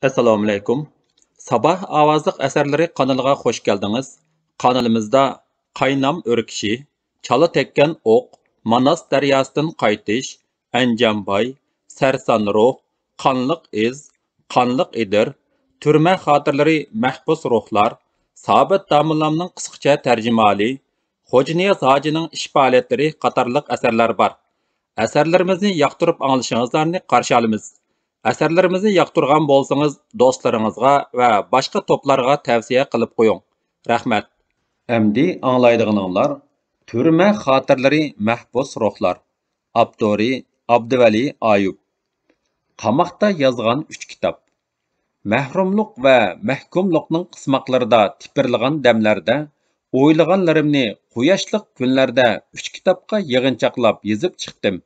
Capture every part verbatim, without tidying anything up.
ئەسسالامۇئەلەيكۇم. ساباھ ئاۋازلىق ئەسەرلىرى قانىلىغا خوش كەلدىڭىز. قانىلىمىزدا قاينام ئۆركىشى، چالا تەگكەن ئوق، ماناس دەرياسىدىن قايتىش، ئەنجانباي، سەرسان روھ، قانلىق ئىز، قانلىق ئېدىر، تۈرمە خاتىرىلىرى، مەھبۇس روھلار، سابىت داموللامنىڭ قىسقىچە تەرجىمىھالى، خوجانىياز ھاجىنىڭ ئىش پائالىيەتلىرى قاتارلىق ئەسەرلەر بار. ئەسەرلىرىمىزنى ياقتۇرۇپ ئاڭلىشىڭىزلارنى قارشى ئالىمىز. ئەسەرلىرىمىزنى ياقتۇرغان بولسىڭىز، دوستلىرىڭىزغا ۋە باشقا توپلارغا تەۋسىيە قىلىپ قويۇڭ. رەھمەت. ئەمدى ئاڭلايدىغىنىڭلار تۈرمە خاتىرىلىرى، مەھبۇس روھلار. ئاپتورى ئابدۇۋەلى ئايۇپ. قاماقتا يازغان ئۈچ كىتاب. مەھرۇملۇق ۋە مەھكۇملۇقنىڭ قىسماقلىرىدا تىپىرلىغان دەملەردە، ئويلىغانلىرىمنى قۇياشلىق كۈنلەردە ئۈچ كىتابقا يىغىنچاقلاپ يېزىپ چىقتىم.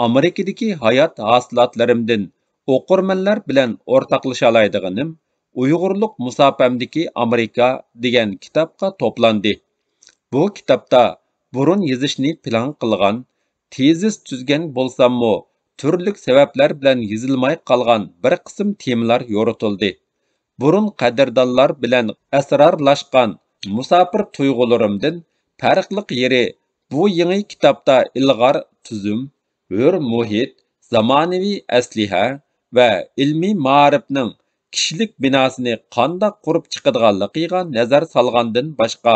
ئامېرىكىدىكى ھايات ھاسىلاتلىرىمدىن ئوقۇرمەنلەر بىلەن ئورتاقلىشالايدىغىنىم ئۇيغۇرلۇق مۇساپەمدىكى ئامېرىكا دېگەن كىتابقا توپلاندى. بۇ كىتابتا بۇرۇن يېزىشنى پىلان قىلغان، تېزىس تۈزگەن بولساممۇ، تۈرلۈك سەۋەبلەر بىلەن يېزىلماي قالغان بىر قىسىم تېمىلار يورۇتۇلدى. بۇرۇن قەدىردانلار بىلەن ئەسرارلاشقان مۇساپىر تۇيغۇلىرىمدىن پەرقلىق يېرى، بۇ يېڭى كىتابتا ئىلغار تۈزۈم، ھۆر مۇھىت، زامانىۋى ئەسلىھە ۋە ئىلمىي مائارىپنىڭ كىشىلىك بىناسىنى قانداق قۇرۇپ چىقىدىغانلىقىغا نەزەر سالغاندىن باشقا،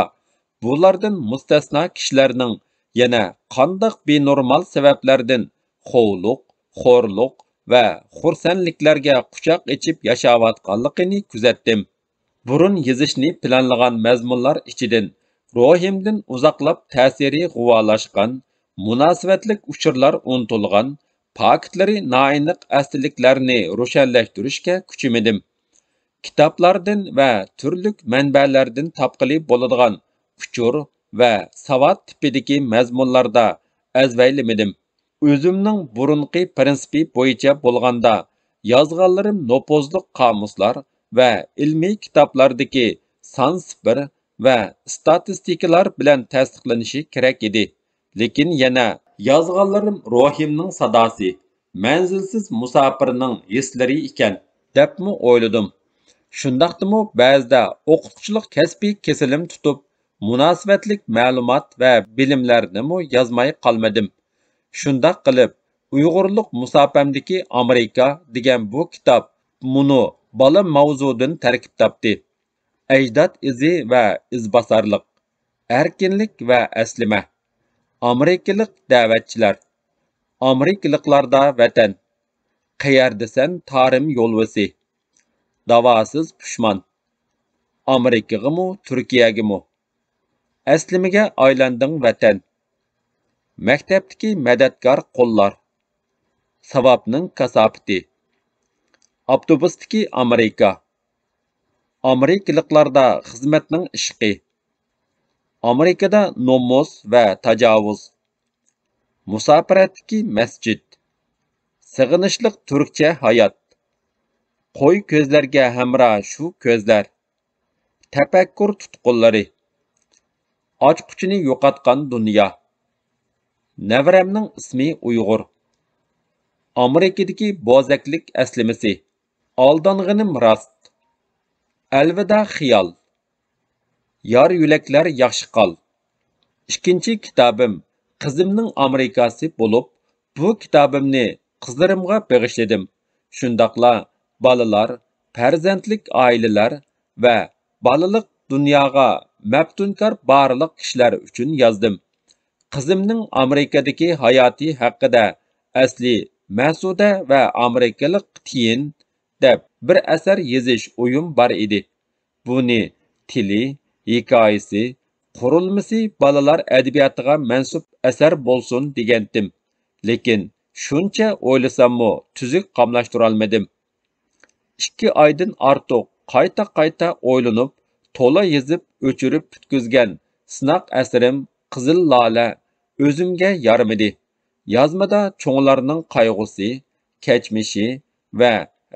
بۇلاردىن مۇستەسنا كىشىلەرنىڭ يەنە قانداق بىنورمال سەۋەبلەردىن خوۋلۇق، خورلۇق ۋە خۇرسەنلىكلەرگە قۇچاق ئېچىپ ياشاۋاتقانلىقىنى كۆزەتتىم. بۇرۇن يېزىشنى پىلانلىغان مەزمۇنلار ئىچىدىن روھىمدىن ئۇزاقلاپ تەسىرى غۇۋالاشقان، مۇناسىۋەتلىك ئۇچۇرلار ئۇنتۇلغان، پاكىتلىرى نائېنىق ئەسلىلىكلەرنى روشەنلەشتۈرۈشكە كۈچىمىدىم. كىتابلاردىن ۋە تۈرلۈك مەنبەلەردىن تاپقىلى بولىدىغان ئۇچۇر ۋە ساۋات تىپىدىكى مەزمۇنلاردا ئەزۋەيلىمىدىم. ئۆزۈمنىڭ بۇرۇنقى پىرىنسىپى بويىچە بولغاندا، يازغانلىرىم نوپۇزلۇق قامۇسلار ۋە ئىلمىي كىتابلاردىكى سان سىپىر ۋە ئىستاتىستىكىلار بىلەن تەستىقلىنىشى كېرەك ئىدى. لېكىن يەنە يازغانلىرىم روھىمنىڭ ساداسى، مەنزىلسىز مۇساپىرنىڭ ھېسلىرى ئىكەن، دەپمۇ ئويلىدىم. شۇنداقتىمۇ بەزىدە ئوقۇتقۇچىلىق كەسپىي كېسىلىم تۇتۇپ، مۇناسىۋەتلىك مەلۇمات ۋە بىلىملەرنىمۇ يازماي قالمىدىم. شۇنداق قىلىپ، ئۇيغۇرلۇق مۇساپەمدىكى ئامېرىكا دېگەن بۇ كىتاب مۇنۇ بالا ماۋزۇدىن تەركىب تاپتى. ئەجداد ئىزى ۋە ئىزباسارلىق، ئەركىنلىك ۋە ئەسلىمە، ئامېرىكىلىق دەۋەتچىلەر، ئامېرىكىلىقلاردا ۋەتەن، قەيەردىسەن تارىم يولۋىسى، داۋاسىز پۇشمان، ئامېرىكىغىمۇ، تۈركىيەگىمۇ، ئەسلىمىگە ئايلاندىڭ ۋەتەن، مەكتەپتىكى مەدەتكار قوللار، ساۋابنىڭ كاساپىتى، ئاپتوبۇستىكى ئامېرىكا، ئامېرىكىلىقلاردا خىزمەتنىڭ ئىشقى، ئامېرىكىدا نومۇس ۋە تاجاۋۇز، مۇساپىرەتتىكى مەسچىت، سېغىنىشلىق تۈركچە ھايات، قوي كۆزلەرگە ھەمراھ شۇ كۆزلەر، تەپەككۇر تۇتقۇنلىرى، ئاچقۇچىنى يوقاتقان دۇنيا، نەۋرەمنىڭ ئىسمى ئۇيغۇر، ئامېرىكىدىكى بوزەكلىك ئەسلىمىسى، ئالدانغىنىم راست، ئەلۋىدا خىيال، يار يۈرەكلەر ياخشى قال. ئىككىنچى كىتابىم قىزىمنىڭ ئامېرىكاسى بولۇپ، بۇ كىتابىمنى قىزلىرىمغا بېغىشلىدىم. شۇنداقلا بالىلار، پەرزەنتلىك ئائىلىلەر ۋە بالىلىق دۇنياغا مەپتۇنكار بارلىق كىشىلەر ئۈچۈن يازدىم. قىزىمنىڭ ئامېرىكىدىكى ھاياتى ھەققىدە ئەسلى مەسۇدە ۋە ئامېرىكىلىق تىيىن دەپ بىر ئەسەر يېزىش ئويۇم بار ئىدى. بۇنى تىلى، ھېكايىسى، قۇرۇلمىسى بالىلار ئەدەبىياتىغا مەنسۇپ ئەسەر بولسۇن دېگەنتىم. لېكىن شۇنچە ئويلىساممۇ تۈزۈك قاملاشتۇرالمىدىم. ئىككى ئايدىن ئارتۇق قايتا-قايتا ئويلىنىپ، تولا يېزىپ ئۆچۈرۈپ پۈتكۈزگەن سىناق ئەسىرىم قىزىل لالە ئۆزۈمگە يارىمىدى. يازمىدا چوڭلارنىڭ قايغۇسى، كەچمىشى ۋە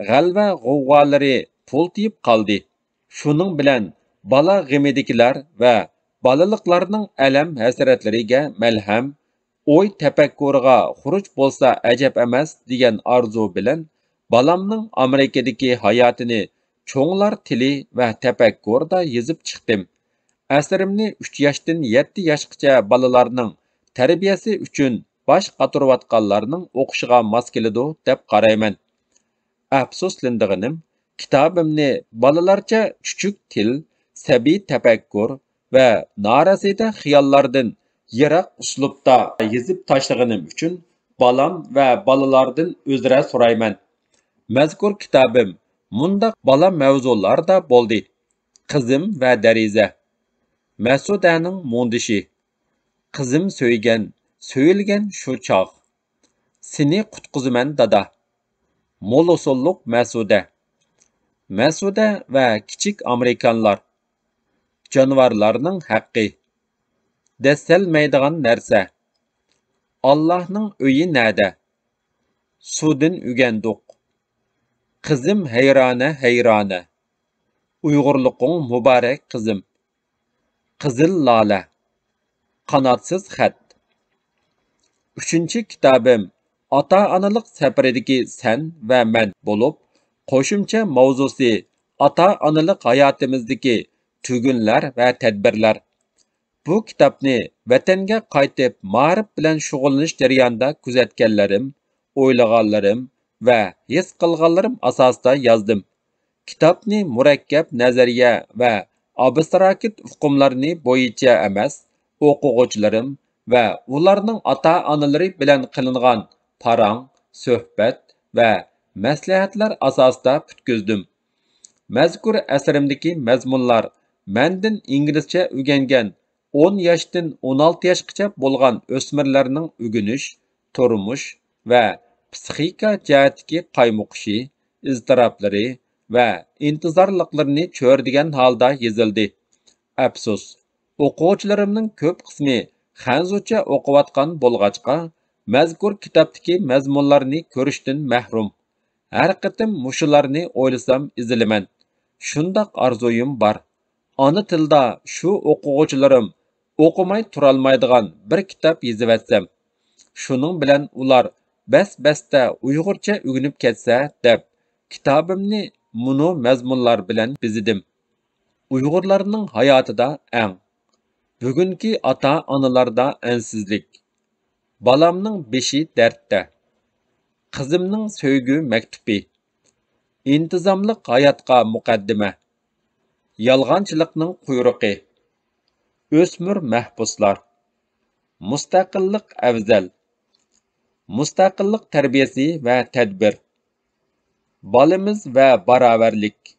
غەلۋە غوۋغالىرى پۇلتىيىپ قالدى. شۇنىڭ بىلەن بالا غېمىدىكىلەر ۋە بالىلىقلارنىڭ ئەلەم-ھەسرەتلىرىگە مەلھەم، ئوي تەپەككۇرىغا خۇرۇچ بولسا ئەجەب ئەمەس دېگەن ئارزۇ بىلەن بالامنىڭ ئامېرىكىدىكى ھاياتىنى چوڭلار تىلى ۋە تەپەككۇرىدا يېزىپ چىقتىم. ئەسىرىمنى ئۈچ ياشتىن يەتتە ياشقىچە بالىلارنىڭ تەربىيەسى ئۈچۈن باش قاتۇرۇۋاتقانلارنىڭ ئوقۇشىغا ماس كېلىدۇ دەپ قارايمەن. ئەپسۇسلىنىدىغىنىم، كىتابىمنى بالىلارچە چۈچۈك تىل، سەبىي تەپەككۇر ۋە نارەسىدە خىياللاردىن يىراق ئۇسلۇبتا يېزىپ تاشلىغىنىم ئۈچۈن بالام ۋە بالىلاردىن ئۆزرە سورايمەن. مەزكۇر كىتابىم مۇنداق بالا مەۋزۇلاردا بولدى: قىزىم ۋە دەرىزە، مەسۇدەنىڭ مۇڭدىشى، قىزىم سۆيگەن، سۆيۈلگەن شۇ چاغ، سېنى قۇتقۇزىمەن دادا، مول ھوسۇللۇق مەسۇدە، مەسۇدە ۋە كىچىك ئامېرىكانلار، جانىۋارلارنىڭ ھەققى، دەسسەلمەيدىغان نەرسە، ئاللاھنىڭ ئۆيى نەدە، سۇدىن ئۆگەندۇق، قىزىم ھەيرانە، ھەيرانە، ئۇيغۇرلۇقۇڭ مۇبارەك قىزىم، قىزىل لالە، قاناتسىز خەت. ئۈچىنچى كىتابىم ئاتا-ئانىلىق سەپىرىدىكى سەن ۋە مەن بولۇپ، قوشۇمچە ماۋزۇسى ئاتا-ئانىلىق ھاياتىمىزدىكى تۈگۈنلەر ۋە تەدبىرلەر. بۇ كىتابنى ۋەتەنگە قايتىپ مائارىپ بىلەن شۇغۇللىنىش جەريانىدا كۆزەتكەنلىرىم، ئويلىغانلىرىم ۋە ھېس قىلغانلىرىم ئاساسىدا يازدىم. كىتابنى مۇرەككەپ نەزەرىيە ۋە ئابستراكت ئۇقۇملارنى بويىچە ئەمەس، ئوقۇغۇچىلىرىم ۋە ئۇلارنىڭ ئاتا-ئانىلىرى بىلەن قىلىنغان پاراڭ، سۆھبەت ۋە مەسلىھەتلەر ئاساسىدا پۈتكۈزدۈم. مەزكۇر ئەسىرىمدىكى مەزمۇنلار مەندىن ئىنگلىزچە ئۆگەنگەن ئون ياشتىن ئون ئالتە ياشقىچە بولغان ئۆسمۈرلەرنىڭ ئۆگىنىش، تۇرمۇش ۋە پسىخىكا جەھەتتىكى قايمۇقۇشى، ئىزتىراپلىرى ۋە ئىنتىزارلىقلىرىنى چۆرىدىگەن ھالدا يېزىلدى. ئەپسۇس، ئوقۇغۇچىلىرىمنىڭ كۆپ قىسمى خەنزۇچە ئوقۇۋاتقان بولغاچقا، مەزكۇر كىتابتىكى مەزمۇنلارنى كۆرۈشتىن مەھرۇم. ھەر قېتىم مۇشۇلارنى ئويلىسام ئېزىلىمەن. شۇنداق ئارزۇيۇم بار. ئانا تىلدا شۇ ئوقۇغۇچىلىرىم ئوقۇماي تۇرالمايدىغان بىر كىتاب يېزىۋەتسەم، شۇنىڭ بىلەن ئۇلار بەس-بەستە ئۇيغۇرچە ئۆگىنىپ كەتسە دەپ، كىتابىمنى مۇنۇ مەزمۇنلار بىلەن بېزىدىم. ئۇيغۇرلارنىڭ ھاياتىدا ئەڭ، بۈگۈنكى ئاتا-ئانىلاردا ئەنسىزلىك، بالامنىڭ بېشى دەردتە، قىزىمنىڭ سۆيگۈ مەكتۇپى، ئىنتىزاملىق ھاياتقا مۇقەددىمە، يالغانچىلىقنىڭ قۇيرۇقى، ئۆسمۈر مەھبۇسلار، مۇستەقىللىق ئەۋزەل، مۇستەقىللىق تەربىيەسى ۋە تەدبىر، بالىمىز ۋە باراۋەرلىك،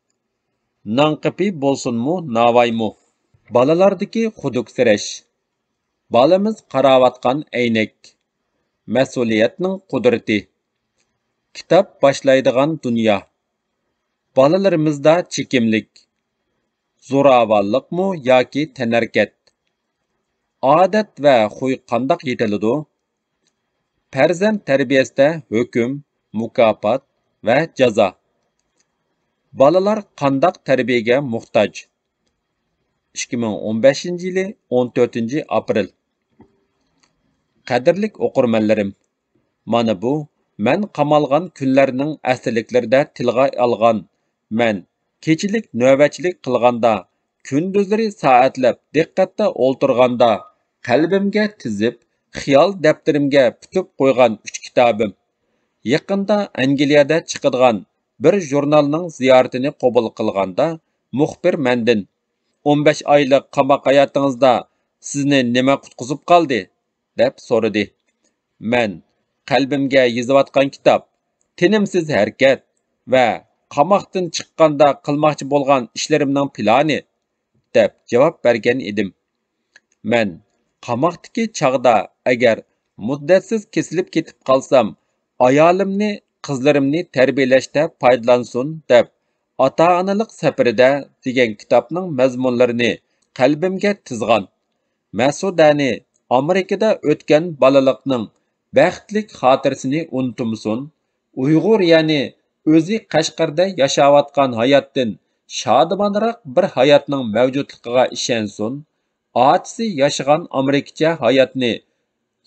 نانقېپى بولسۇنمۇ ناۋايمۇ، بالىلاردىكى خۇدۈكسىرەش، بالىمىز قاراۋاتقان ئەينەك، مەسئۇلىيەتنىڭ قۇدرىتى، كىتاب باشلايدىغان دۇنيا، بالىلىرىمىزدا چېكىملىك، زوراۋانلىقمۇ ياكى تەنھەرىكەت، ئادەت ۋە خۇي قانداق يېتىلىدۇ؟ پەرزەنت تەربىيەسىدە ھۆكۈم، مۇكاپات ۋە جازا. بالىلار قانداق تەربىيەگە موھتاج؟ ئىككى مىڭ ئون بەشىنچى يىلى ئون تۆتىنچى ئاپرېل. قەدىرلىك ئوقۇرمەنلىرىم، مانا بۇ مەن قامالغان كۈنلەرنىڭ ئەسلىلىكلىرىدە تىلغا ئالغان، مەن كېچىلىك نۆۋەتچىلىك قىلغاندا، كۈندۈزلىرى سائەتلەپ دىققەتتە ئولتۇرغاندا، قەلبىمگە تىزىپ، خىيال دەپتىرىمگە پۈتۈپ قويغان ئۈچ كىتابىم. يېقىندا ئەنگلىيەدە چىقىدىغان بىر ژۇرنالنىڭ زىيارىتىنى قوبۇل قىلغاندا، مۇخبىر مەندىن، «ئون بەش ئايلىق قاماق ھاياتىڭىزدا سىزنى نېمە قۇتقۇزۇپ قالدى؟» دەپ سورىدى. مەن، «قەلبىمگە يېزىۋاتقان كىتاب، تىنىمسىز ھەرىكەت ۋە قاماقتىن چىققاندا قىلماقچى بولغان ئىشلىرىمنىڭ پىلانى» دەپ جاۋاب بەرگەن ئىدىم. مەن، «قاماقتىكى چاغدا ئەگەر مۇددەتسىز كېسىلىپ كېتىپ قالسام، ئايالىمنى، قىزلىرىمنى تەربىيەلەشتە پايدىلانسۇن» دەپ، «ئاتا-ئانىلىق سەپىرىدە» دېگەن كىتابنىڭ مەزمۇنلىرىنى قەلبىمگە تىزغان. مەسۇدەنى ئامېرىكىدا ئۆتكەن بالىلىقنىڭ بەختلىك خاتىرىسىنى ئۇنتۇمىسۇن، ئۇيغۇر، يەنى ئۆزى قەشقەردە ياشاۋاتقان ھاياتتىن شادىمانراق بىر ھاياتنىڭ مەۋجۇتلۇقىغا ئىشەنسۇن، ئاچىسى ياشىغان ئامېرىكىچە ھاياتنى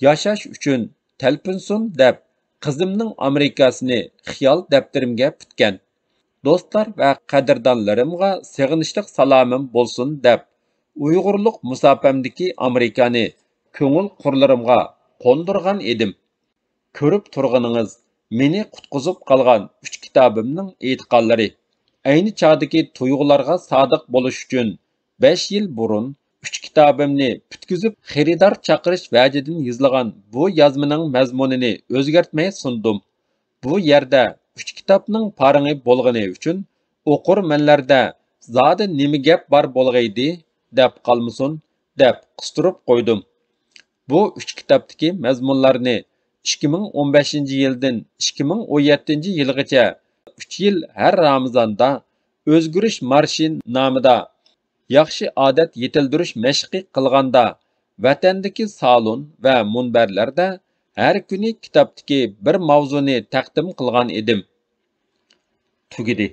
ياشاش ئۈچۈن تەلپۈنسۇن دەپ، قىزىمنىڭ ئامېرىكاسىنى خىيال دەپتىرىمگە پۈتكەن. دوستلار ۋە قەدىردانلىرىمغا سېغىنىشلىق سالامىم بولسۇن دەپ، ئۇيغۇرلۇق مۇساپەمدىكى ئامېرىكانى كۆڭۈل قۇرلىرىمغا قوندۇرغان ئىدىم. كۆرۈپ تۇرغىنىڭىز مېنى قۇتقۇزۇپ قالغان ئۈچ كىتابىمنىڭ ئېيتقانلىرى. ئەينى چاغدىكى تۇيغۇلارغا سادىق بولۇش ئۈچۈن، بەش يىل بۇرۇن ئۈچ كىتابىمنى پۈتكۈزۈپ خېرىدار چاقىرىش ۋەجىدىن يېزىلغان بۇ يازمىنىڭ مەزمۇنىنى ئۆزگەرتمەي سۇندۇم. بۇ يەردە ئۈچ كىتابنىڭ پارىڭى بولغىنى ئۈچۈن ئوقۇرمەنلەردە زادى نېمە گەپ بار بولغىيدى دەپ قالمىسۇن دەپ قىستۇرۇپ قويدۇم. بۇ ئۈچ كىتابتىكى مەزمۇنلارنى ئىككى مىڭ ئون بەشىنچى يىلدىن ئىككى مىڭ ئون يەتتىنچى يىلغىچە ئۈچ يىل ھەر رامىزاندا ئۆزگىرىش مارشى نامىدا ياخشى ئادەت يېتىلدۈرۈش مەشقى قىلغاندا، ۋەتەندىكى سالون ۋە مۇنبەرلەردە ھەر كۈنى كىتابتىكى بىر ماۋزۇنى تەقدىم قىلغان ئىدىم. تۈگىدى.